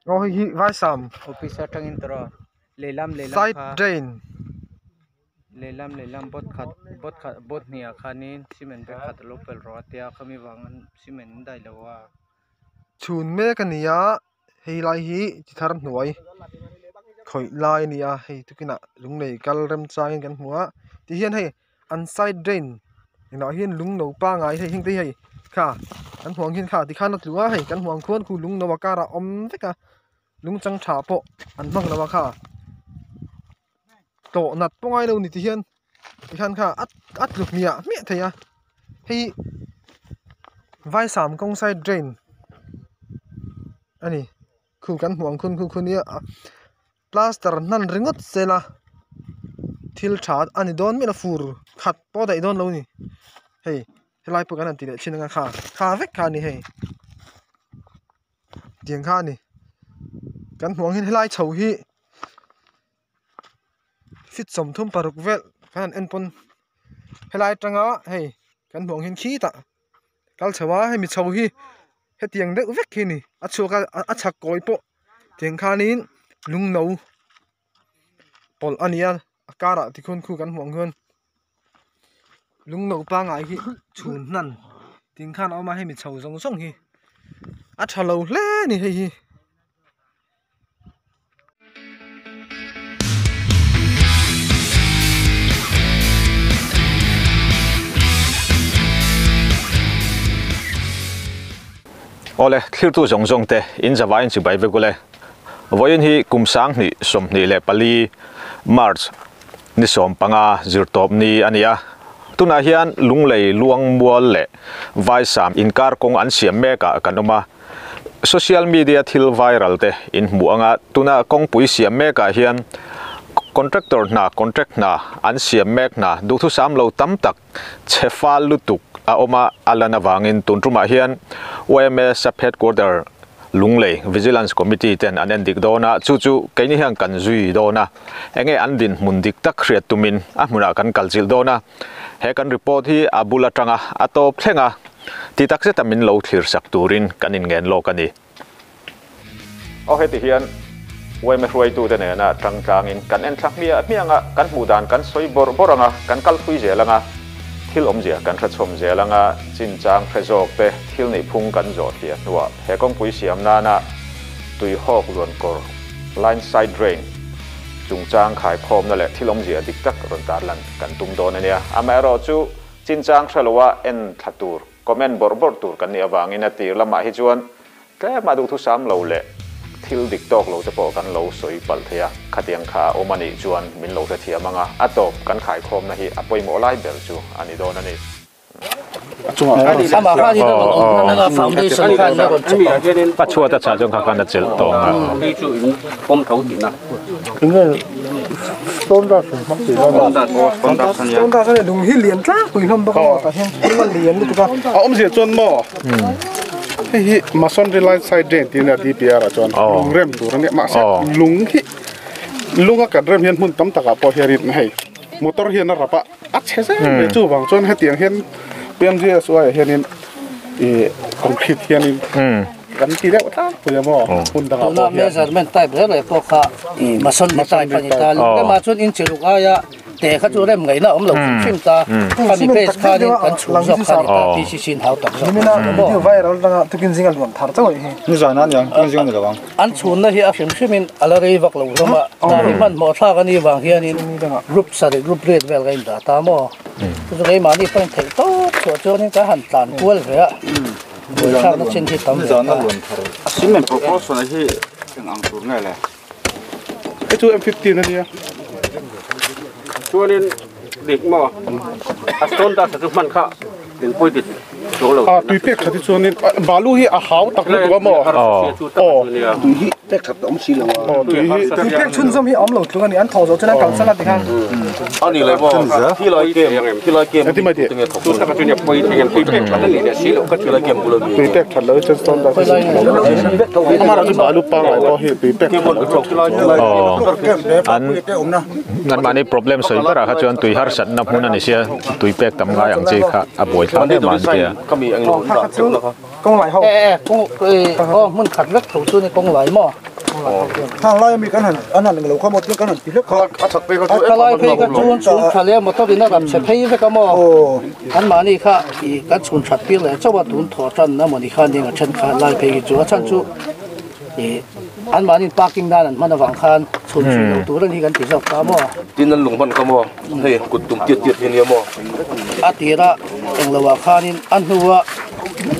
Aw hei hi Vaisam Office atangin tawrh lehlam lehlam side kha drain lehlam lehlam boat khat boat khat boat hnih ah khanin cement bag khat alo pel rawh a tia khami vangin cement an daih lo a. Chhun mek a ni a hei lai hi chi thar hnuai khawih lai a ni a hei tukinah lunglei kal remchangin kan hmu a tihian hei an side drain inah hian lung no pangai hei heng te hi hei kha kan hmuh ang hian kha tikhan a tlu a hei kan hmuh ang khuan khu lung no a karah a awm vek a lung chang tha pawh an hmang lo a kha tawh nat pawh ngai lo ni ti hian tikhan kha a a tlu hmiah hmiah thei a hei vaisam kawng side drain a ni khu kan hmuh ang khun khu khu nia plaster hnan ringawt sela thil tha a ni dawn miah lo fur khat pawh a daih dawn lo a ni hei helai pawh kan han ti leh thin anga kha kha vek kha a ni hei tiang kha a ni kan hmuh ang hian helai chho hi feet 36 vel kan han en pawn helai atanga hei kan hmuh ang hian khitah kal chho a hemi chho hi hetiang deuh vek hi a ni a chhuak a a chhak kawi pawh tiang khanin lung no pawlh a ni a a karah tikhuan khu kan hmuh ang hian lung no pangai hi chhun hnan tiang khan a awm a hemi chho zawng zawng hi a tha lo hle a ni hei hi. Awle, thlirtu zawng zawng te in zavaiin chibai vek ule. Vawiin hi kum 2024 March ni 15 zirtawp ni a ni a. Tunah hian Lunglei Luangmual leh Vaisam inkar kawng an siam mekah kan awm a. Social media thil viral te in hmuh anga tuna kawngpui siam mekah hian contractor hna contract hna an siam mek hna duhthusam lo tam tak chhe fal lutuk a awm a a lan avangin tun tumah hian yma sub headquarter Lunglei Vigilance Committee ten an en dik dawn a chu chu keini hian kan zui dawn a enge an dinhmun dik tak hriat tumin a hmunah kan kalchilh dawn a. He kan report hi a bul atanga a tawp thleng a, ti tak zeta min lo thlir sak turin kan inngen lawk a ni. Aw heti hian yma hruaitute nena tang tlangin kan en thla hmiah hmiah anga, kan hmuh dan kan sawi bawrh bawrh anga, kan kal thui zel anga, thil awmzia kan hre chhawm zel anga, chinchang hre zawk te thil neih phung kan zawh hliah hnuah he kawngpui siam nana tuihawk luankawr, line side drain, chungchang khaikhawmna leh thil awmzia dik tak rawn tarlan kan tum dawn a nia. Amaherawhchu, chinchang hre loa en thla tur, comment bawrh bawrh tur kan nih avangin a tir lamah hi chuan tlema duhthusam lo leh thil dik tawk lo te pawh kan lo sawi palh thei a, khatiang kha a awm a nih chuan min lo hrethiam ang a, a tawp kan khaikhawmna hi a pawimawh lai ber chu a ni dawn a ni. A chhuat a chah chuan kha khan a chelh tawh ang a. A awmzia chuan maw hei hi masonry line side drain tih ania DPR ah chuan lung rem tur ania mahse lung hi lung a kan rem hian hmun tam takah pawh hianin hei motor hian a rap a. A chhe zel mai chuvang chuan hetiang hian PMGSY ah hianin ih concrete hianin kan ti deuh tlangpui a maw hmun dangah pawh hian. Measurement type reng reng pawh kha masonry type a ni ta lemah chuan inchi ruk aia te kha chu rem ngaihna a awm lo hrim hrim ta khami base khanin kan chhung zawk kha a ni ta PCC in hau tak zawk an chhunna hi a hrim hrimin a la rei vak lo hlawm a, mahni hmanhmawh thlak a nih vang hianin group sarih group riat vel ka indah ta maw? Chu chu keimahni pawhin theih tawp chhuah chuanin ka han tlan kual ve a, buaithlakna chin hi tam ve ta. A cement proportion hi eng ang tur nge le? Hei chu M15 a nia. Chuanin dik maw? A stone dust chu hman kha Engpawh i ti chuang lo. A tui pek that hi chuanin balu hi a hau tak lutuk a maw? Aw. Tui hi pek that a awm si lo a. Aw tui hi. Tui pek chhunzawm hi a awm lo tlung a ni. An thaw zawh chuan an kalsan a ti khan. A ni le maw? Khilai kem khilai kem Engtin mai tih? Tui pek that a nih leh si loh ka khilai kem bula mi. Tui pek that lo hi chuan stone dust hi tha lo. Amah chu balu pangngai pawh hi tui pek that lo. Aw an an mahni problem sawi berah kha chuan tui harsatna hmun a ni sia. Tui pek tam ngai ang chi kha a buai thlak em an tia. Kawng lai ho. Aw hmun khat vek tho chu ni kawng lai maw. Hang lai mi kan han an han lo kha mo tin kan han ti hlek kha. A chak phei kha chu A lai phei kha chuan chhun tha leh motor in a rap chhe phei vek a maw. An mahni kha ih kan chhun that tir leh chauh a tun thawh tan a mawni khan eng a then kha lai phei hi chu a chhan chu ih an mahni parking nan an hman avang khan chhun chhui lo tur a ni hi kan ti zawk ta maw. Tin an lung hman kha maw hei kut tum tiat tiat hi ania maw. A tira englo ah khanin a hnua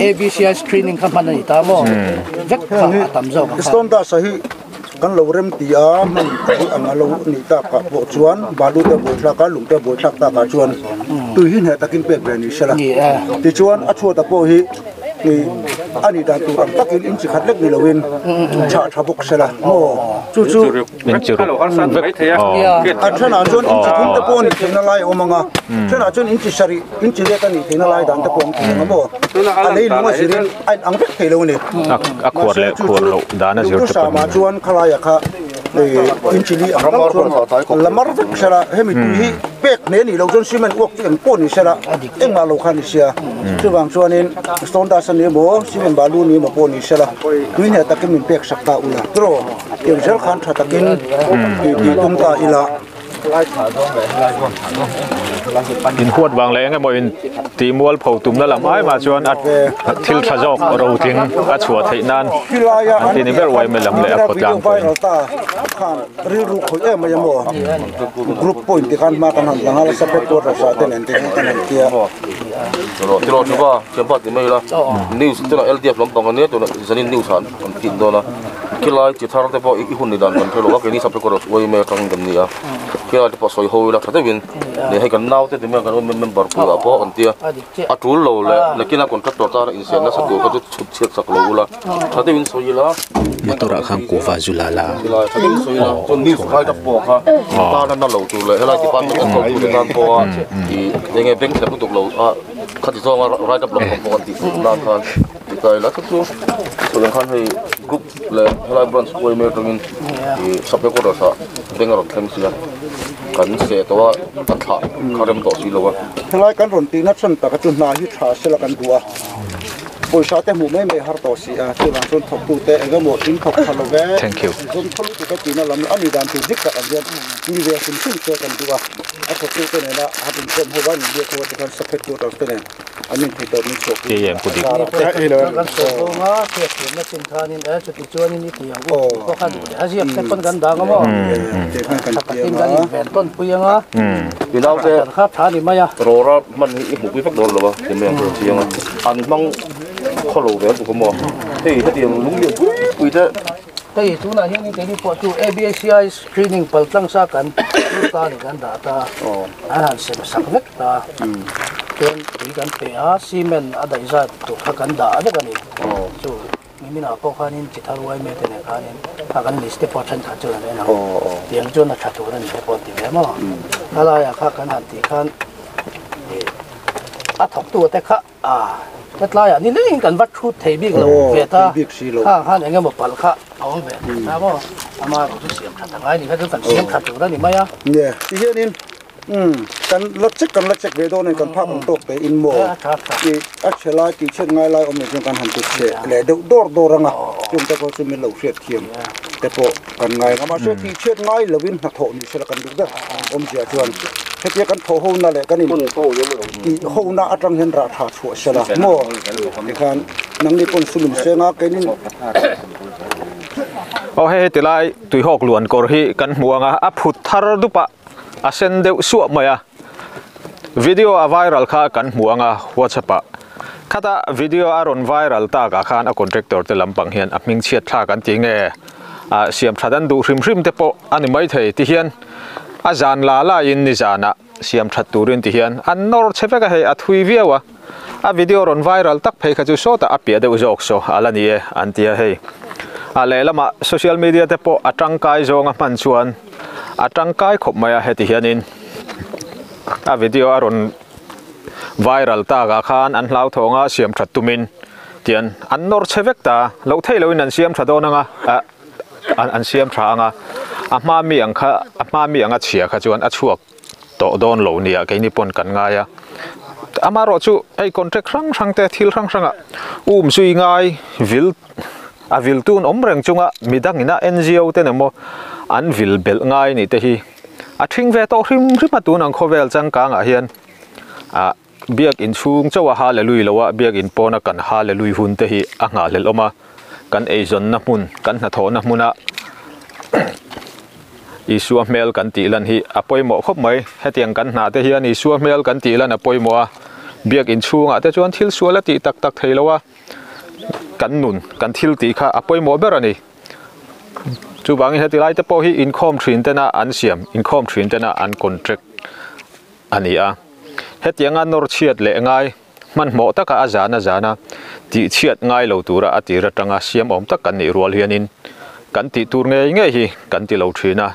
ABCI screening kha hman a ni ta maw vek kha a tam zawk a kha. Stone dust a hi kan lo rem ti a hman theih ang a lo nih tak ah pawh chuan balu te buai thlak a lung te buai thlak tak ah chuan tui hi hneh takin pek ve ni sela tichuan a chhuat ah pawh hi a nih dan tur ang takin inchi khat lek ni loin chhah tha bawk sela maw chu chu a thenah chuan inchi thum te pawh a nih theihna lai a awm ang a thenah chuan inchi sarih inchi let a nih theihna lai dan te pawh a awm thei ang a maw a leilung a zirin a in ang vek thei lo a ni mahse chu chu duhthusam ah chuan khalaia kha inchi li ang deuh chuan la mar vek sela hemi tui hi pek hle nih loh chuan cement uak chu eng pawh ni sela engmah lo kha ni sia chuvang chuanin stone dust a ni emaw cement balu ni emaw pawh ni sela tui hneh takin min pek sak ta ula tiraw tiang zel khan tha takin tih tum ta ila. In huat vang leh eng emaw in tih mual pho tumna lam ai mah chuan a thil tha zawk rotling a chhuah theih nan an ti ni ber uai mai lam leh a khawtlang pawhin. Khilai chi thar te pawh i hun ni dan kan hre lo a, keini Saphekawr uai mai atangin kan ni a, khilai te pawh sawi ho ila tha deuhin leh hei kan naute ti mai ang kan awm member pui ah pawh an tia a tul lo leh nakin a contractor tana insiam nasa tur kha chu chhut chhiat sak lo ula tha deuhin sawi ila motor ah khan kuhva zu la la khilai tha deuhin sawi ila chuan news khai tak pawh kha tana na lo tur leh helai department enkawl tu te tan pawh a ih enge bank thlep lutuk lo a khati zawnga write up lam pawh an tih theih nan khan. Tikai la chu sawi ang khan hei group leh helai branch uai mai atangin ih sub headquarters ah bank a rawn thleng sia kan seh tawh a a thlah kha rem tawh si lo a. Helai kan rawn tihna chhan taka chu hna hi tha sela kan duh a, pawisa te hmuh mai mai har tawh si a, chuvang chuan thawktute eng emaw in thawk tha lo ve, zawm tha lutuk a tihna lam a ni dan tur dik tak ang hian ni ve hrim hrim se kan duh a, a thawktute nena han inkawm ho a, an inbiak ho a tikhan sub headquarters te nen. An in thei tawp min chhuah pui Kei em pu dik. Kan sawi dawnga hriat thiamna chin khanin e chuti chuanin i ti ang u tih pawh kha duh leh a ziak te pawn kan dang a maw tha takin kan inven tawn pui anga kan kha tha ni mai a. Rawra hman hi i hmuhpui vek dawn lo a ti mai ang chu chiang a an hmang khaw lo ve bawk a maw hei hetiang lung lian pui pui te. Hei tunah hianin keini pawh chu ABACI screening pal tlang sa kan ta ni kan dah ta an han sem sak vek ta. Chuan tui kan pe a, cement a daih zat tur kha kan dah vek a ni. Chu niminah pawh khanin chi thar uai mete nen khanin a kan list te pawh thenkhat chuan an en ang. Tiang chuan a tha tur a ni te pawh an ti ve maw. A laiah kha kan han tih khan a thawktu te kha a hetlaiah ni lengin kan va thut thei bik lo ve ta. Khang khan eng emaw palh kha a awm ve thei ta maw. Amaherawhchu chu siam that a ngai ni kha chu kan siam that tur a ni mai a. Nia, tihianin Umm, kan la check kan la check ve dawn a ni, kan phak ang tawk te in maw tih a chhe lai tih chhiat ngai lai awm lo chuan kan han ti chhe leh deuh dawr dawr ang a, chung te pawh chu min lo hriat thiam te pawh kan ngai ang a, mahse tih chhiat ngai lovin hnathawh ni sela kan duh ber awmzia chuan hetia kan thawh ho na leh kan in tih ho na atang hian rah tha chhuah sela maw tikhan nangni pawn sulum seng a keinin. Aw hei heti lai tuihawk luan kawr hi kan hmu ang a, a phut thar dup a. A sen deuh suah mai a, video a viral kha kan hmu ang a WhatsApp ah. Khata video a rawn viral tak ah khan a contractor te lampang hian a hming chhiat thlak an ti nge ah siam that an duh hrim hrim te pawh a ni mai thei ti hian a zan la la in ni zan ah siam that turin ti hian an nawr che vek a hei a thui viau a, a video rawn viral tak phei kha chu sawtah a piah deuh zawk saw a la ni e an ti a hei. A lehlamah social media te pawh a tangkai zawnga hman chuan A tangkai khawp mai a heti hianin a video a rawn viral tak ah khan an hlauthawng a siam that tumin tian an nawr chhe vek ta loh theih lohin an siam tha dawn ang a ah an siam tha ang a a hma mi ang kha a hma mi ang a chhia kha chuan a chhuak tawh dawn lo nia keini pawn kan ngai a amaherawh chu hei contract hrang hrang te thil hrang hrang ah um zui ngai vil. A viltu an awm reng chunga midang ina NGO ten emaw an vil belh ngai nih te hi a thing ve tawh hrim hrim a tun ang khawvel changkangah hian ah biak inchhung chauh a hallelui lo a biak in pawna kan hallelui hun te hi a nghahhlelh awm a kan eizawnna hmun kan hnathawhna hmuna Isua hmel kan tih lan hi a pawimawh khawp mai. Hetiang kan hnah te hian Isua hmel kan tih lan a pawimawh a, biak inchhungah te chuan thil sual a tih tak tak thei lo a, kan nun, kan thil tih kha a pawimawh ber a ni. Chuvangin heti lai te pawh hi inkhawm thin tena an siam, inkhawm thin tena an contract a ni a. Hetianga nawr chhiat leh ngai, hmanhmawh taka a zan a zan a, tih chhiat ngai lo tura a tir atanga siam awm tak kan nih rual hianin kan tih tur ngei ngei hi kan ti lo thin a,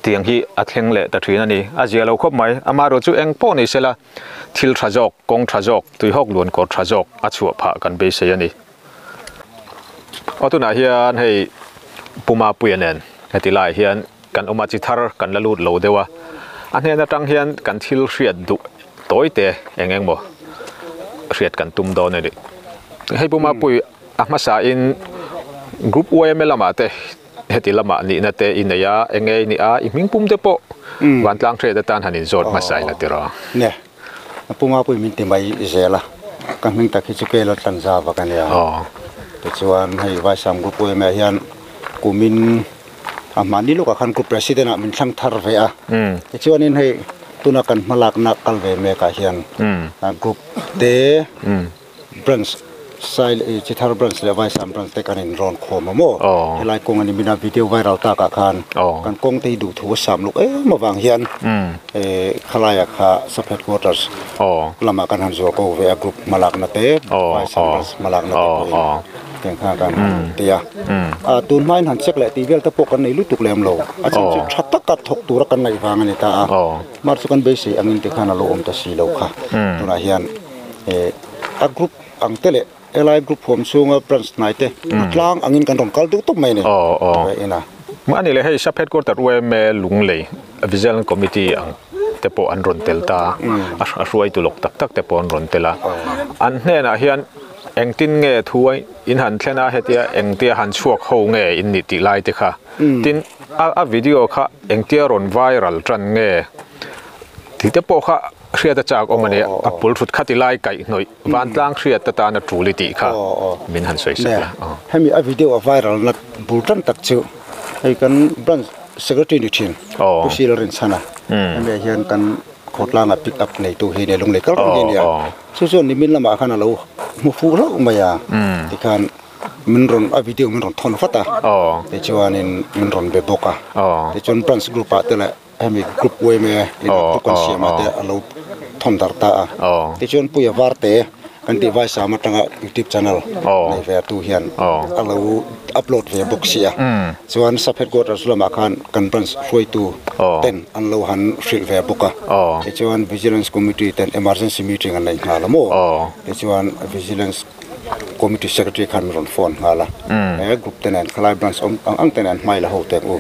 tiang hi a thleng leh ta thin a ni. A zia lo khawp mai, amaherawhchu chu eng pawh ni sela thil tha zawk, kawng tha zawk, tuihawk luan kawr tha zawk a chhuah phah kan beisei a ni. Aw tunah hian hei Puma Puia nen heti laiah hian kan awm a, chi thar kan la lut lo deuh a, a hnen atang hian kan thil hriat duh tawi te eng eng maw hriat kan tum dawn a ni. Hei Puma Pui a hmasa in Group yma lamah te heti lamah nihna te i nei a, eng nge i nih a, i hming pum te pawh vantlang hriat atan han inzawt hmasa ila tiraw. Nia, Puma Pui min ti mai zel a, ka hming tak hi chu Kela Tlanzava ka nia. Tichuan hei Vaisam Group yma hian kumin a hmahni lawkah khan Group President ah min thlang thar ve a, tichuanin hei tuna kan hmalakna kal ve mekah hian Group te Branch Sai leh Chithar Branch leh Vaisam Branch te kan inrawn khawm a maw? Helai kawng a ni mina video viral takah khan kan kawng te hi duhthu a sam luk em avang hian khalaiah kha Sub Headquarters lamah kan han zual ko ve a group hmalakna te Vaisam Branch hmalakna te pawhin tiang khan kan han ti a. Tun hmain han check leh tih vel te pawh kan nei lutuk lem lo. A chhan chu tha taka thawk tura kan ngaih vang a ni ta a. Mar chu kan beisei angin tikhan a lo awm ta si lo kha. Tunah hian a group ang te leh helai group huam chhunga branch hnai te a tlang angin kan rawn kal duh tawp mai a ni. Aw aw. Mahni leh hei sub headquarter UMA Lunglei Vigilance Committee ang te pawh an rawn tel ta a, a hruaitu lawk tak tak te pawh an rawn tel a. An hnenah hian engtin nge thu in han thlen a hetia engtia han chhuak ho nge in nih tih lai te kha. Tin a video kha engtia rawn viral tan nge tih te pawh kha Hriat a chak awm a ni, a pul thut khati lai kaih hnawih vantlang hriat atan a tul i tih kha min han sawi sak la. Hemi a video a viral na bul tan tak chu hei kan branch secretary ni thin Pu Sila Rinchhana hemi ah hian kan khawtlanga pick up neitu hi nia lunglei kal reng hi nia chu chuan nimin lamah khan a lo hmu fuh hlauh mai a tikhan min rawn a video min rawn thawn vat a tichuanin min rawn be bawk a tichuan branch group ah te leh Hemi group yma in a group kan siam ah te a lo thawn darh ta a. Tichuan Puia Varte kan tih Vaisam atanga YouTube channel nei ve tu hian a lo upload ve bawk si a. Chuan sub headquarters lamah khan kan branch hruaitu ten an lo han hrilh ve bawk a. Tichuan Vigilance Committee ten emergency meeting an nei nghal a maw. Tichuan Vigilance Committee Secretary khan min rawn phone nghal a, he group te nen khalai branch awm ang ang te nen hmai la ho teng u,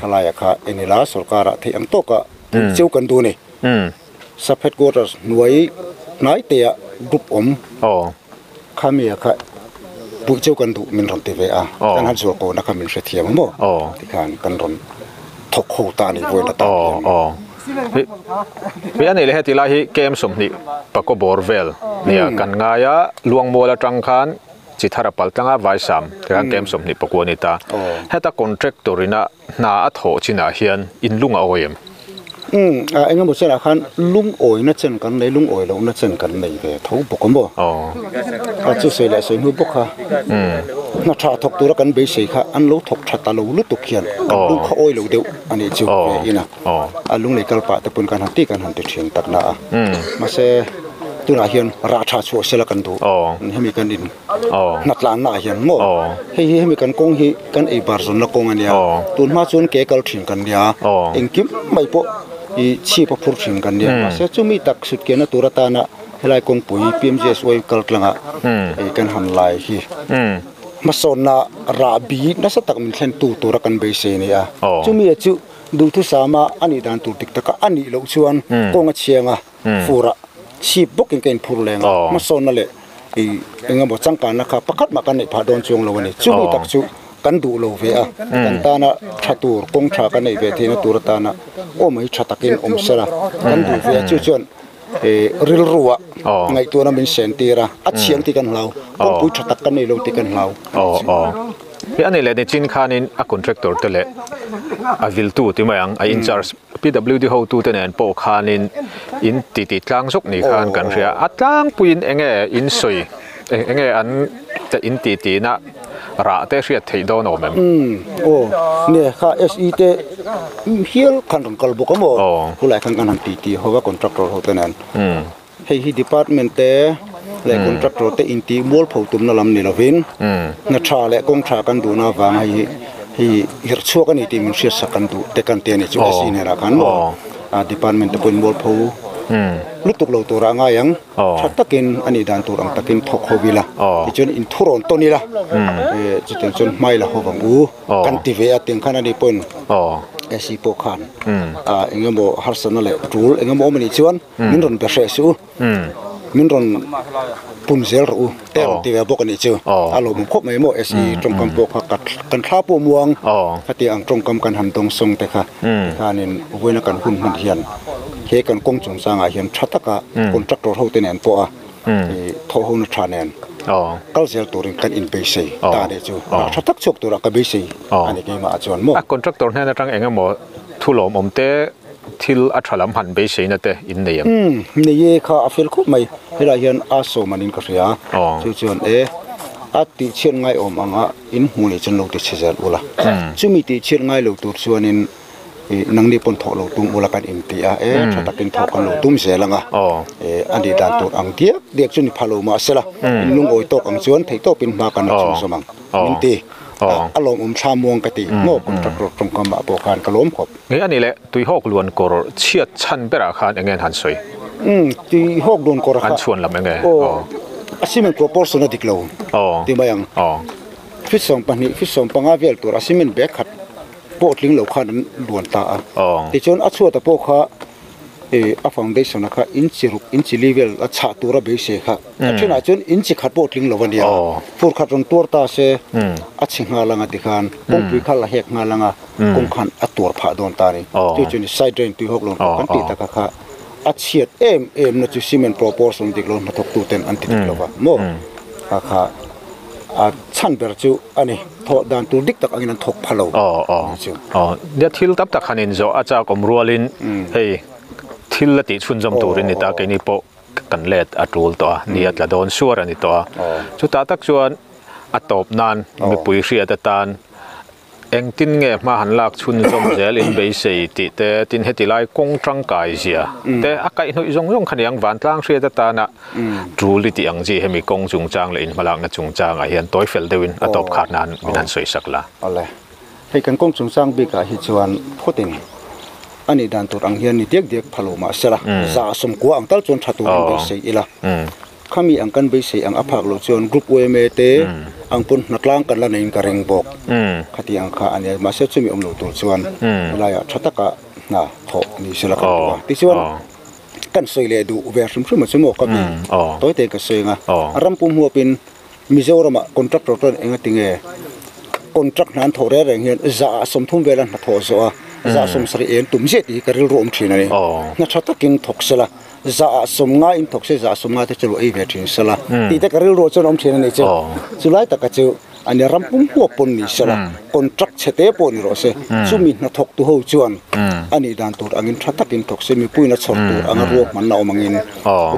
khalaia kha en ila sorkar ah theih ang tawk ah pui cheu kan duh a ni. Sub headquarters hnuai hnai te ah group awm khami ah kha pui cheu kan duh min rawn ti ve a, kan han zual ko na kha min hrethiam a maw tikhan kan rawn thawk ho ta a ni vawiin atan hian. Hei a nih leh heti lai hi kem 20 pakaw bawr vel nia kan ngai a, Luangmual atang khan Chithara pal tlanga Vaisam te khan kem 20 pakua a ni ta. Heta contractor ina hna a thawh chinah hian in lung a awi em? Umm a engemaw chenah khan lungawina chen kan nei, lungawi lohna chen kan nei ve tho bawk a maw? A chu sawi leh sawi hnu bawk kha hna tha thawk tura kan beisei kha an lo thawk tha ta lo lutuk hian kan lung kha awi lo deuh a nih chu ve ina. A lunglei kal pah te pawn kan han ti kan han ti thin tak na a. Mahse tunah hian rah tha chhuah sela kan duh. Hemi kan in hnatlanna ah hian maw hei hi hemi kan kawng hi kan ei bar zawnna kawng a nia. Tun hma chuan ke kal thin kan nia. Engkim mai pawh i chhip a phur thin kan nia. Mahse chumi tak sut kianna tur atana helai kawngpui PMGSY kal tlangah ei kan han lai hi. Hmasawnna rahbi nasa tak min thlen tu tura kan beisei a ni a. Chumi ah chu Duhthusama a nih dan tur dik taka a nih loh chuan kawng a chhiang a, furah chhip bawkin ka inphur leng a, hmasawnna leh I engemaw changkanna kha pakhat mah kan neih phah dawn chuang lo a ni. Chumi tak chu kan duh lo ve a, kan tana tha tur, kawng tha kan neih ve theihna tur atana awm hi tha takin awm sela kan duh ve a, chu chuan rilrua ngaihtuahna min sen tir a, a chhiang tih kan hlau, kawngpui tha tak kan nei lo tih kan hlau. Hei a nih leh nichin khanin a contractor te leh a viltu ti mai ang, a in charge PWD hotute nen pawh khanin in titi tlang zawk ni khan kan hria. A tlangpuiin enge in sawi, enge an in titi na rah te hriat theih dawn awm em? Umm aw, nge kha SE te hial khan rawn kal bawk a maw? Khulai khan kan han titi ho va contractor hote nen. Hei hi department te leh contractor te intih mualpho tumna lam ni lovin hna tha leh kawng tha kan duhna avanga hei hi hei hirh chhuak a ni tih min hriatsak kan duh te kan ti a ni chu SE hnenah khan maw department te pawhin mualpho lutuk lo turah a ngai ang tha takin a nih dan tur ang takin thawk ho ila tichuan inthurawn tawn ila chutiang chuan hmai la ho vang u. Kan ti ve a tiang khan ani pawhin AC pawh khan eng emaw harsatna leh tul eng emaw awm anih chuan min rawn be hreh suh u, min rawn pun zel rawh u te a rawn ti ve bawk anih chu. A lawmawm khawp mai maw AC tawngkam pawh kha kan thla pawh muang khatiang ang tawngkam kan han dawng sawng te kha tikhanin vawiina kan hun hman hian he kan kawng chungchangah hian tha taka contractor ho te nen pawh a thawh ho na tha nen kal zel turin kan inbeisei ta a nih chu. Rah tha tak chhuak turah ka beisei a ni keimah ah chuan maw. A contractor hnen atang eng emaw thu lawmawm te thil a tha lam han beiseina te in nei em? Umm nei e kha a fel khawp mai. Helai hian a sawm anin ka hria. Chu chuan e a tihchhiat ngaiawm anga in hmuh leh chuan lo ti chhe zel ula. Chumi tihchhiat ngai lo tur chuanin Nangni pawn thawh lo tum ula kan inti a, e tha takin thawh kan lo tum zel ang a, e a nih dan tur ang diak diak chu ni pha lo mah sela, in lungawi tawk ang chuan theih tawpin hma kan la chhun zawm ang min ti, a lawmawm thla muang ka ti maw contractor tawngkam ah pawh khan ka lawm khawp. Nge a nih leh tuihawk luan kawr chhiat chhan berah khan enge an han sawi? Umm tuihawk luan kawr kha an chhuan lam enge? Aw a cement proportion a dik lo ti mai ang, feet 12 feet 15 vel tur a cement bag khat pawh tling lo khan an luan ta a. Tichuan a chhuata pawh kha a foundation a kha inchi ruk inchi li vel a chhah tur a beisei kha a thenah chuan inchi khat pawh tling lo a nia. Fur khat rawn tuar ta se a chhe nghal anga tikhan kawngpui kha la hek nghal anga kawng khan a tuar phah dawn ta a ni. Chu chuan side drain tui hawk lo kan tih taka kha a chhiat em em na chu cement proportion dik lo hnathawk tu ten an ti dik lo va maw kha kha a chhan ber chu a ni thawh dan tur dik tak angin an thawk pha lo a ni chu. Aw nia thil tam tak han inzawh a chak awm rualin hei thil la tih chhunzawm turin ni ta keini pawh kan let a tul tawh a ni a tla dawn suar a ni tawh a chutah tak chuan a tawp nan mipui hriat atan Engtin nge hma han lak chhunzawm zel in beisei tih te, tin heti lai kawng tangkai zia te a kaihhnawih zawng zawng kha niang vantlang hriat atana tul i tih ang chi hemi kawng chungchang leh inhmalakna chungchangah hian tawi fel deuhin a tawp khat nan min han sawi sak la. Awle, hei kan kawng chungchang bikah hi chuan phawtin a nih dan tur ang hian ni diak diak pha lo mah sela, za sawmkua ang tal chuan tha turin beisei ila. Khami ang kan beisei ang a phak loh chuan Group yma te ang pawn hnatlang kan la neiin ka ring bawk. Khati ang kha a nia. Mahse chumi awm lo tur chuan helaiah tha taka hna thawh ni sela kan duh a. Tichuan kan sawi leh duh ve hrim hrim a chu maw ka mi tawi tein ka sawi ang a. Ram pum huapin Mizoramah contractor chuan engati nge contract hna an thawh reng reng hian zah 30 vela hna thawh zawh a, zah 70 en tum ziah tih hi ka rilru awm thin a ni. Hna tha takin thawk sela. Zah 50 in thawk se zah 50 te chu lo ei ve thin sela tih te ka rilru chuan awm thin a ni chu. Chulai taka chu a ni ram pum huap pawn ni sela contract chhe te pawh ni rawh se chumi hnathawk tu ho chuan a nih dan tur angin tha takin thawk se mipuiin a chhawr tur anga ruahmanna awm angin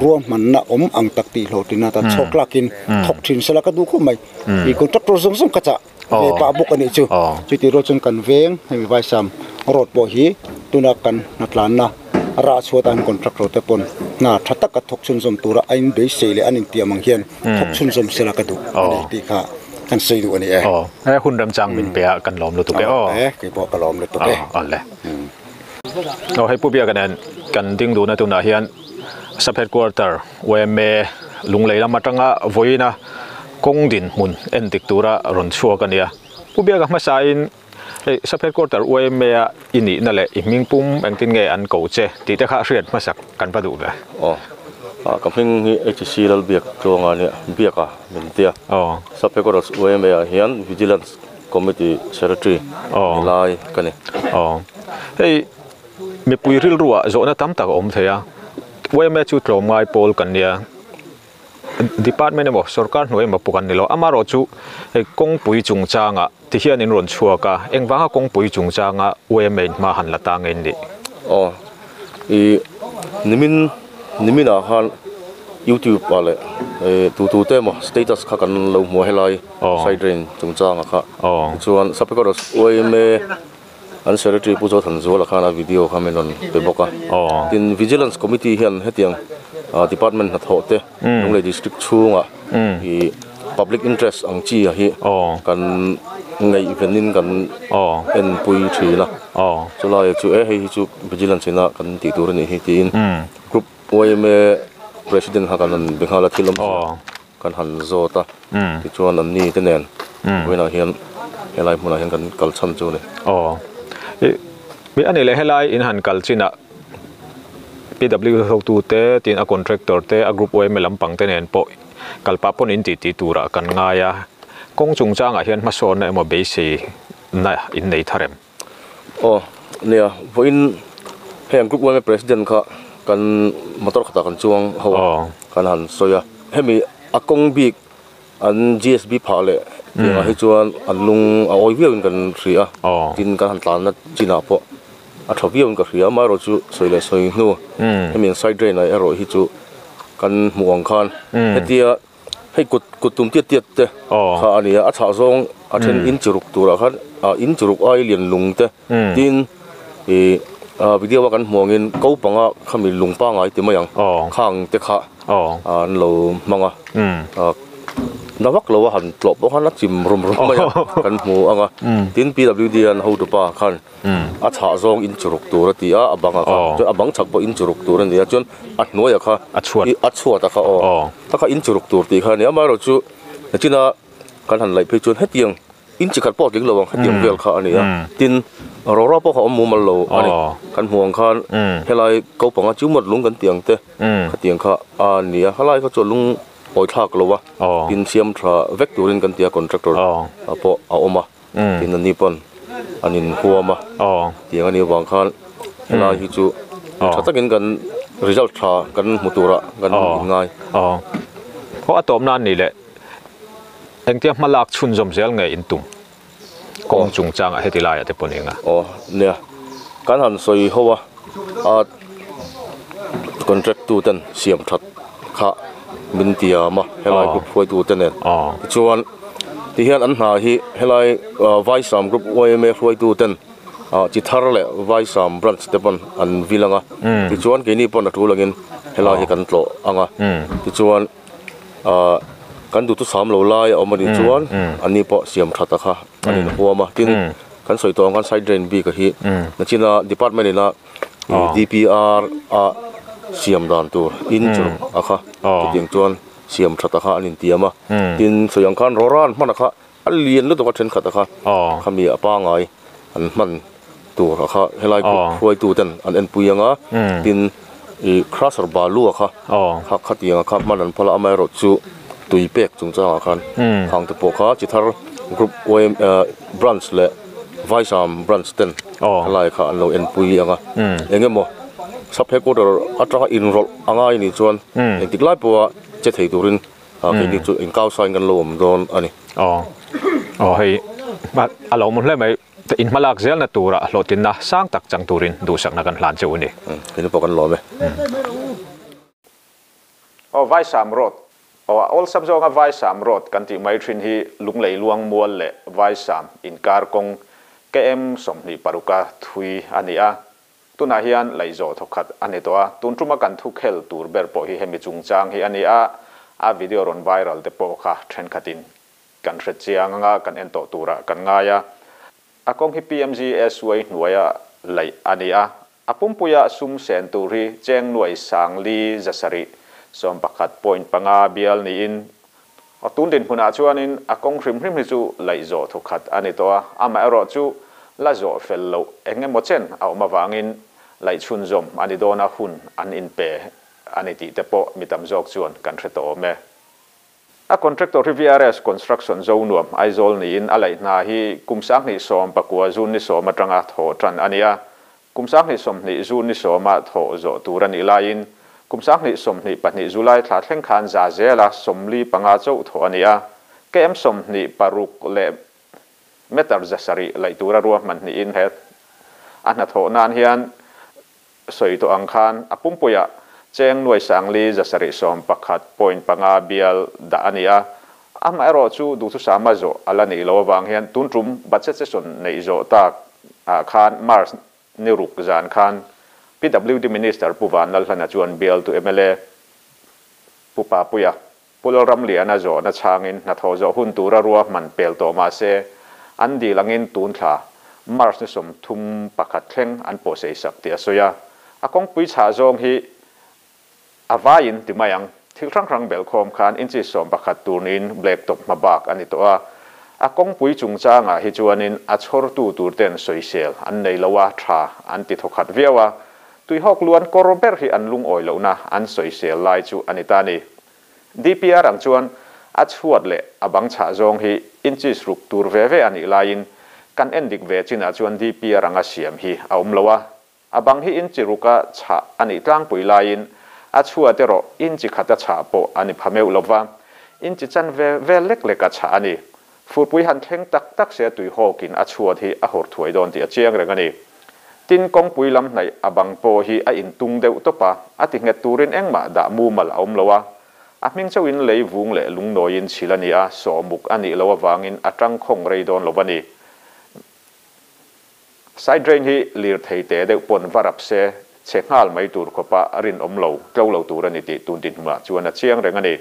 ruahmanna awm ang tak tih hlawhtlinna tan chhawk lakin thawk thin sela ka duh khawp mai. I contractor zawng zawng ka chah ve pah bawk a nih chu. Chutih rual chuan kan veng hemi Vaisam road pawh hi tuna kan hnatlanna rah chhuat an contractor te pawn hna tha taka thawk chhunzawm tura a in beisei leh an intiam ang hian thawk chhunzawm sela ka duh a ni tih kha kan sawi duh a ni e. Aw, he hun remchang min pe a kan lawm lutuk e aw. E, kei pawh ka lawm lutuk e. Aw, le. Aw, hei Pu Biaka nen kan ding duhna tunah hian Sub Headquarter yma Lunglei lam atanga vawiina kawng dinhmun en dik tura rawn chhuak a nia. Pu Biaka hmasain hei Sub Headquarter yma a i nihna leh i hming pum engtin nge an ko che tih te kha hriat hmasak kan va duh ve. Aw. Ka hming hi HC Lalbiak Tluanga nia, Biaka min tia. Sub-Headquarters YMA ah hian Vigilance Committee Secretary ni lai ka ni. Hei mipui rilruah zawhna tam tak a awm thei a, YMA chu tlawmngai pawl kan nia. Department emaw sorkar hnuai emaw pawh kan ni lo. Amaherawh chu hei kawngpui chungchangah ti hian in rawn chhuak a, engvanga kawngpui chungchanga YMA in hma han la ta nge in nih? Aw, i nimin niminah khan YouTube ah leh tu tu te emaw status kha kan lo hmu a helai side drain chungchangah kha. Tichuan Sapekaros YMA An Secretary Pu Zothanzuala khan a video kha min rawn pe bawk a. Tin, Vigilance Committee hian hetiang department hnathawh te Lunglei District chhungah i public interest ang chi hi kan ngaihvenin kan enpui thin a. Chulai chu e hei hi chu Vigilance ina kan tih tur a nih hi tiin Group yma President kha kan rawn be nghal a thil awmzia kan han zawt a tichuan an ni te nen vawiinah hian helai hmunah hian kan kal chhan chu a ni. Aw i a nih leh helai in han kal chinah PW hotu te tin a contractor te a group yma lampang te nen pawh kal pah pawn in titi turah kan ngai a kawng chungchangah hian hmasawnna emaw beisei na in nei thar em? Aw nia vawiin hei an group yma president kha kan motor khatah kan chuang ho a kan han sawi a hemi a kawng bik an GSB phah leh tiangah hi chuan an lung a awi viauin kan hria a tin kan han tlanna chinah pawh a tha viauin ka hria amaherawh chu sawi leh sawi hnu hemi an side drain ah erawh hi chu kan hmuh ang khan hetia. Hei kut kut tum tiat tiat te kha a ni a, a chhah zawng a then in chi ruk turah khan ah in chi ruk ai lian lung te tin ih video a kan hmuh angin ko panga khami lung pangai ti mai ang khang te kha an lo hmang a na vak lo a han tlawh pawh khan a chim rum rum mai a kan hmu ang a tin PWD an hotupa khan A chhah zawng in churuk tur a ti a, a bangah kha chuan a bang chhak pawh in churuk tur a ni a, chuan a hnuaiah kha a chhuat a chhuatah kha aw kha kha in churuk tur tih kha a ni a, amaherawh chu nachina kan han laih phei chuan hetiang in chi khat pawh a tling lo ang hetiang vel kha a ni a, tin rawra pawh kha a awm mumal lo a ni, kan hmuh ang khan helai ko panga chu mawt lung kan tih ang te khatiang kha a ni a, helai kha chu a lung awi thlak lo a, tin siam tha vek turin kan ti a contractor pawh a awm a. Tin ani pawn an in huam a tiang anih avang khan helai hi chu tha takin kan result tha kan hmu turah kan in ngai. Aw a tawp nan nih leh engtia hma lak chhunzawm zel nge in tum kawng chungchangah heti laiah te pawh ni anga. Aw nia kan han sawi ho a a contract tu ten siam that kha min tiam a helai group hruaitu te nen tichuan. Tihian an hna hi helai Vaisam Group yma hruaitu ten chi thar leh Vaisam branch te pawn an vil ang a, tichuan keini pawn a tul angin helai hi kan tlawh ang a, tichuan kan duhtu sam lo lai a awm a nih chuan anni pawh siam that a kha an inhuam a, tin kan sawi tawh ang khan side drain bik a hi nachina department ina DPR a siam dan tur in chu a kha chutiang chuan. Siam tha ta kha an intiam a, tin sawi ang khan rawra an hman a kha a lian lutuk a thenkhat a kha khami a pangai an hman tur a kha helai group hruaitu ten an enpui ang a, tin ih crusher balu a kha kha khatiang a kha hman an phal a, amaherawh chu tui pek chungchangah khan khang te pawh kha chi thar group branch leh Vaisam branch ten helai kha an lo enpui ang a, eng emaw sub headquarter atanga inrawlh a ngai nih chuan engtik lai pawha che thei turin keini chu inkau sain kan lo awm dawn a ni. Aw aw hei a lo awm hle mai in hmalak zelna tura hlawhtlinna sang tak chang turin duhsakna kan hlan che u ni. Keini pawh kan lawm e. Aw Vaisam Road aw a awlsam zawnga Vaisam Road kan tih mai thin hi Lunglei Luangmual leh Vaisam inkar kawng KM 26 a thui a ni a. Tunah hian laihzawh thawkhat a ni tawh a, tun tuma kan thu khel tur ber pawh hi hemi chungchang hi a ni a, a video rawn viral te pawh kha thenkhatin kan hre chiang anga kan en tawh turah kan ngai a. A kawng hi PMGSY hnuaia laih a ni a, a pumpuia sum sen tur hi cheng nuai sang li 711 point 5 bial niin tun dinhmunah chuanin a kawng hrim hrim hi chu laihzawh thawkhat a ni tawh a, amaherawh chu la zawh fel loh eng emaw chen a awm avangin laih chhunzawm a ni dawn a hun an inpe. a ni tih te pawh mi tam zawk chuan kan hre tawh awm e. A contractor hi VRS Construction Zonuam, Aizawl niin a laih hna hi kum 2019 June ni sawm atanga thawh tan a ni a. Kum 2020 June ni sawma thawh zawh tur a nih laiin kum 2022 July thla thleng khan za zela 45 chauh thawh a ni a. KM 26 leh meter 700 laih tura ruahman niin he a hnathawh nan hian sawi tawh ang khan a pumpuiah cheng nuai sangli 711.5 bial dah a ni a. Amaherawh chu duhthusama zawh a la nih loh avang hian tun tum budget session neih zawh tak ah khan March ni ruk zan khan PWD Minister Pu Vanlalhlana chuan bialtu mla Pu Papuia Pu Lalramliana zawhna chhangin hnathawh zawh hun tura ruahman pel tawh mah se an dil angin tun thla March ni 31 thleng an pawhsei sak tih a sawi a. A kawngpui chhah zawng hi a vaiin ti mai ang. Thil hrang hrang belhkhawm khan inchi 11 tur niin black top hma bak a ni tawh a. A kawngpui chungchangah hi chuanin a chhawrtu tur ten sawisel an nei lo a, tha an ti thawkhat viau a. Tuihawk luan kawr ber hi an lungawi lohna an sawisel lai chu a ni ta a ni. DPR ang chuan a chhuat leh a bang chhah zawng hi inches ruk tur ve ve a nih laiin kan en dik ve chinah chuan DPR anga siam hi a awm lo a. A bang hi inchi ruka chhah a nih tlangpui laiin a chhuat erawh inchi khata chhah pawh a ni pha meuh lova, inchi chan ve vel lek leka chhah a ni. Furpui han thleng tak tak se tuihawkin a chhuat hi a hawr thuai dawn tih a chiang reng a ni. Tin, kawngpui lam hnaih a bang pawh hi a intung deuh tawp a, a ti nghet turin engmah dah mumal a awm lo a. A hming chauhin lei vung leh lungnawiin chhil a ni a, sawhmuk a nih loh avangin a tangkhawng rei dawn lo a ni. Side drain hi lirthei te deuh pawn va rap se, chhe nghal mai tur khawpa rinawm lo, tlo lo tur a ni tih tun dinhmunah chuan a chiang reng a ni.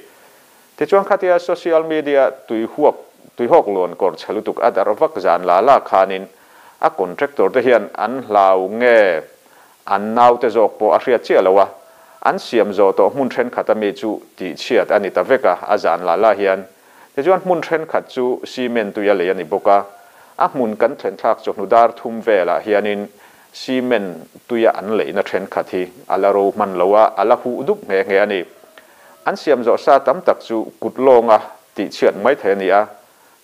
Tichuan khatia social media tuihuak tuihawk luan kawr chhe lutuk a darh vak zan la la khanin a contractor te hian an hlau nge an naute zawk pawh a hriat chiah lo a, an siam zawh tawh hmun thenkhat ami chu tihchhiat a ni ta vek a, a zan la la hian. Tichuan hmun thenkhat chu cement tui a lei a ni bawk a, a hmun kan thlen thlak chawhnu dar thum velah hianin cement tuia an leihna thenkhat hi a la ro hman lo a, a la huh dup nghe nghe a ni. An siam zawh sa tam tak chu kut lawnga tihchhiat mai thei a ni a,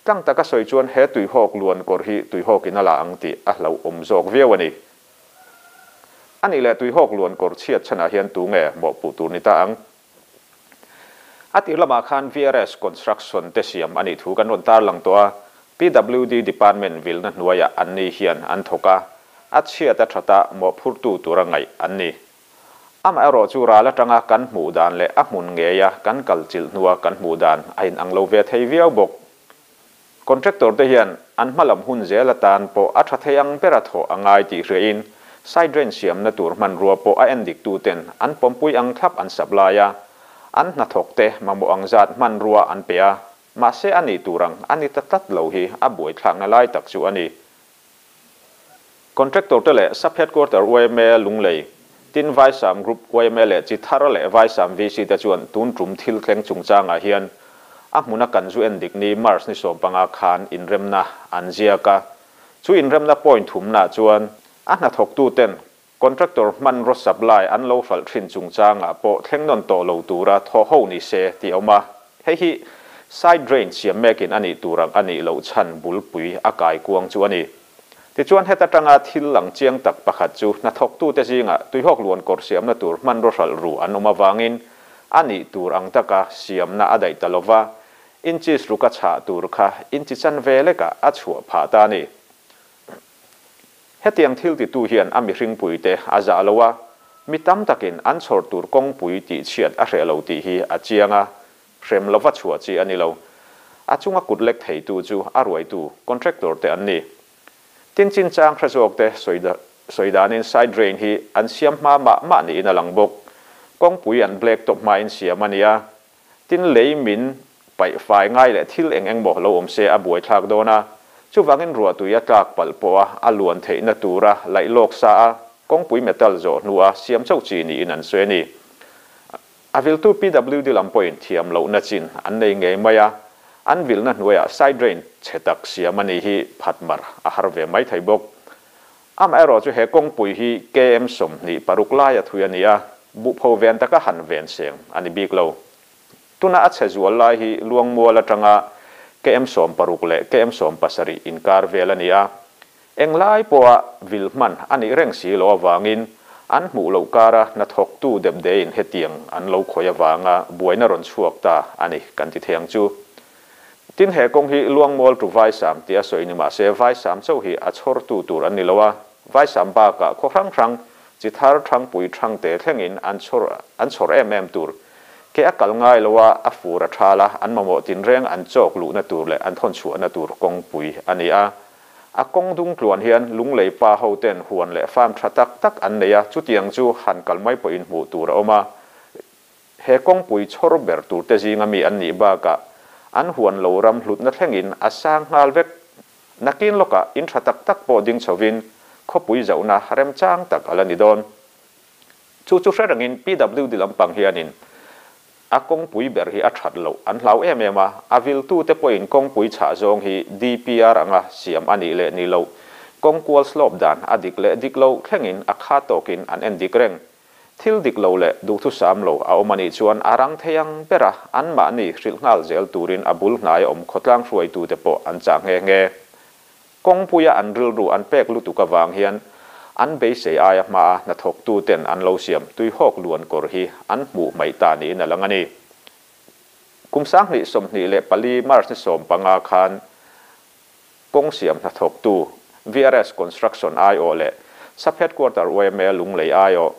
tlang taka sawi chuan he tuihawk luan kawr hi tuihawkin a la ang tih a hlauhawm zawk viau a ni. A nih leh tuihawk luan kawr chhiat chhanah hian tu nge mawhpuh tur ni ta ang? A tir lamah khan VRS Construction te siam a nih thu kan rawn tarlang tawh a, PWD Department vilna hnuaiah anni hian an thawk a, a chhiat a thata mawhphurtu tura ngaih an ni. Amaherawh chu ral atanga kan hmuh dan leh a hmun ngeia kan kal chilh hnua kan hmuh dan a inang lo ve thei viau bawk. Contractor te hian an hmalam hun zel atan pawh a tha thei ang bera thawh a ngai tih hriain side drain siamna tur hmanrua pawh a en dik tuten an pawmpui ang thlap an supply a, an hnathawk te mamawh ang zat hmanrua an pe a, mahse a nih tur ang a ni ta tlat lo hi a buaithlakna lai tak chu a ni. Contractor te leh Sub Headquarter yma Lunglei, tin Vaisam Group yma leh chi thar leh Vaisam VC te chuan tun tum thil thleng chungchangah hian a hmuna kan zu en dik ni March ni 15 khan inremna an ziak a. Chu inremna point thumnaah chuan a hnathawktu ten contractor hmanraw supply an lo hralh thin chungchangah pawh thleng nawn tawh lo tura thaw ho ni se tih a awm a. Hei hi side drain siam mekin a nih tur ang a nih loh chhan bulpui a kai kuang chu a ni. Tichuan heta tanga thil lang chiang tak pakhat chu hnathawktute zingah tuihawk luan kawr siamna tur hmanraw hralh ru an awm avangin a nih tur ang taka siamna a daih ta lova, inches ruka chhah tur kha inchi chan ve lekah a chhuah phah ta a ni. Hetiang thil titu hian a mihringpuite a zah lo a, mi tam takin an chhawr tur kawngpui tihchhiat a hreh lo tih hi a chiang a, hrem lova chhuah chi a ni lo. A chunga kut lek theitu chu a ruaitu contractor te an ni. Tin chinchang hre zawk te sawi danin side drain hi an siam hma mah mah niin a lang bawk. Kawngpui an black top hmain siam a ni a, tin lei min paih fai ngai leh thil eng eng maw lo awm se a buaithlak dawn a, chuvangin ruahtui a tlak palh pawh a a luan theihna tura laih lawk sa a, kawngpui metal zawh hnua siam chauh chi niin an sawi a ni. A viltu PWD lam pawhin thiam lohna chin an nei ngei mai a, an vilna hnuaiah side drain chhe tak siam a nih hi phatmar a har ve mai thei bawk. Amaherawh chu he kawngpui hi KM 26 laia thui a ni a. Buhpho ven taka han ven seng a ni bik lo. Tuna a chhe zual lai hi Luangmual atanga KM 60 leh KM 70 inkar vel a ni a. Englai pawha vil hman a nih reng si loh avangin an hmuh loh kara hnathawktu depdein hetiang an lo khawih avanga buaina rawn chhuak ta a ni kan ti thei ang chu. Tin he kawng hi Luangmual to Vaisam tih a sawi ni mah se Vaisam chauh hi a chhawrtu tur an ni lo a, Vaisam bakah khaw hrang hrang chi thar thangpui thangte thlengin an chhawr an chhawr em em tur. Ke a kal ngai lo a, a fur a thal a, an mamawh tinreng an chawk luhna tur leh an thawn chhuahna tur kawngpui a ni a. A kawng dung tluan hian Lunglei pa ho ten huan leh farm tha tak tak an nei a, chutiang chu han kal mai pawhin hmuh tur a awm a. He kawngpui chhawr ber tur te zinga mi an nih bakah an huan lo ram hlutna thlengin a sang nghal vek. Nakin lawkah in tha tak tak pawh ding chhovin khawpui zauhna remchang tak a la ni dawn. Chu chu hre rengin PWD lampang hianin A kawngpui ber hi a that loh an hlau em em a, a viltute pawhin kawngpui chhah zawng hi DPR anga siam a nih leh ni loh, kawngkual slope dan a dik leh dik lo thlengin a kha tawkin an en dik reng. Thil dik lo leh duhthusam lo a awm a nih chuan a rang thei ang bera anmahni hrilh nghal zel turin a bul hnai awm khawtlang hruaitute pawh an chah nghe nghe. Kawngpuia an rilru an pek lutuk avang hian an beisei aia hmaa hnathawktuten an lo siam tuihawk luan kawr hi an hmuh hmaih ta niin a lang a ni. Kum 2024 March ni 15 khan kawng siam hnathawktu VRS Construction aiawh leh Sub Headquarter yma Lunglei aiawh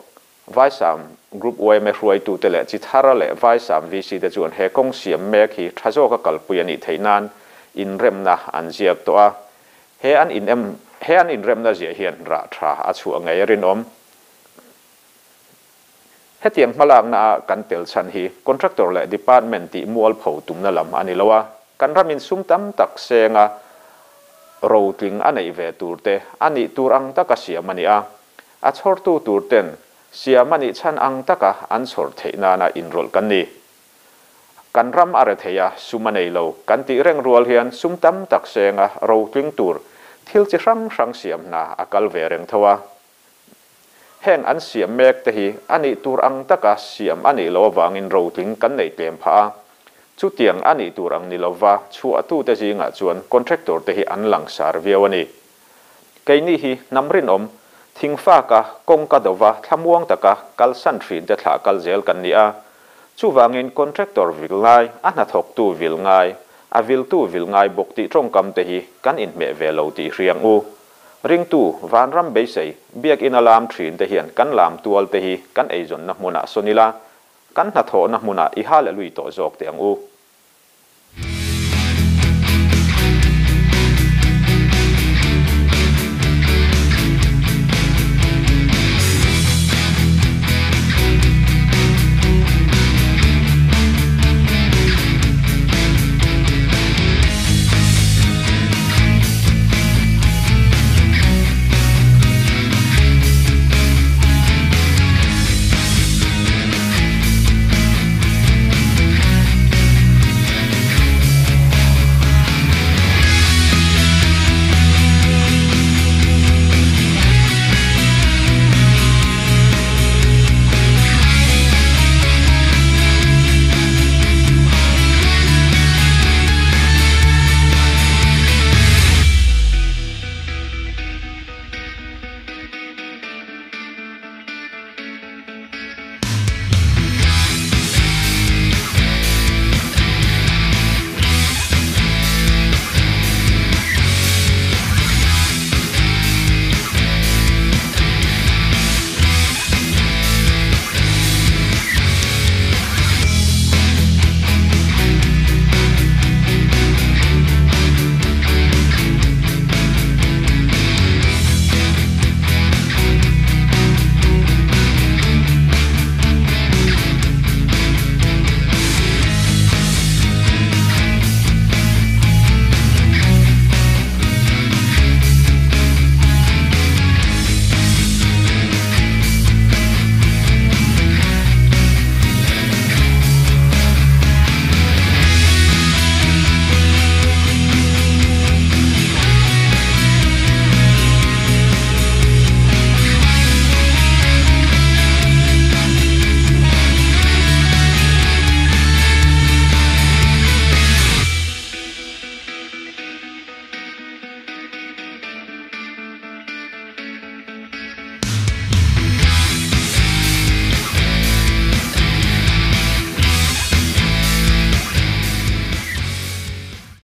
Vaisam Group yma hruaitute leh Chithara leh Vaisam VC te chuan he kawng siam mek hi tha zawka kalpui a nih theih nan inremna an ziak tawh a. He an in he an inremna ziah hian rah tha a chhuah ngei a rinawm. Hetiang hmalakna a kan tel chhan hi contractor leh department tih mualpho tumna lam a ni lo a, kan ramin sum tam tak senga rotling a neih ve tur te a nih tur ang taka siam a ni a. A chhawrtu tur ten siam a nih chhan ang taka an chhawr theih nana inrawlh kan ni. Kan ram a re thei a, sum a nei lo kan tih reng rual hian sum tam tak senga rotling tur thil chi hrang hrang siam hna a kal ve reng tho a. Heng an siam mek te hi a nih tur ang taka siam a nih loh avangin rotling kan neih tlem phah a. Chutiang a nih tur ang ni lova chhuahtute zingah chuan contractor te hi an langsar viau a ni. Keini hi hnam rinawm, thingfaka, kawngka dova, thlamuang taka kalsan thin te thlah kal zel kan ni a. Chuvangin contractor vil ngai, a hnathawktu vil ngai, a viltu vil ngai bawk tih tawngkam te hi kan inhmeh ve lo tih hriang u. Ringtu, vanram beisei, biakina lam thin te hian kan lam tual te hi kan eizawnna hmunah sawn ila, kan hnathawhna hmunah i hallelui tawh zawk teh ang u.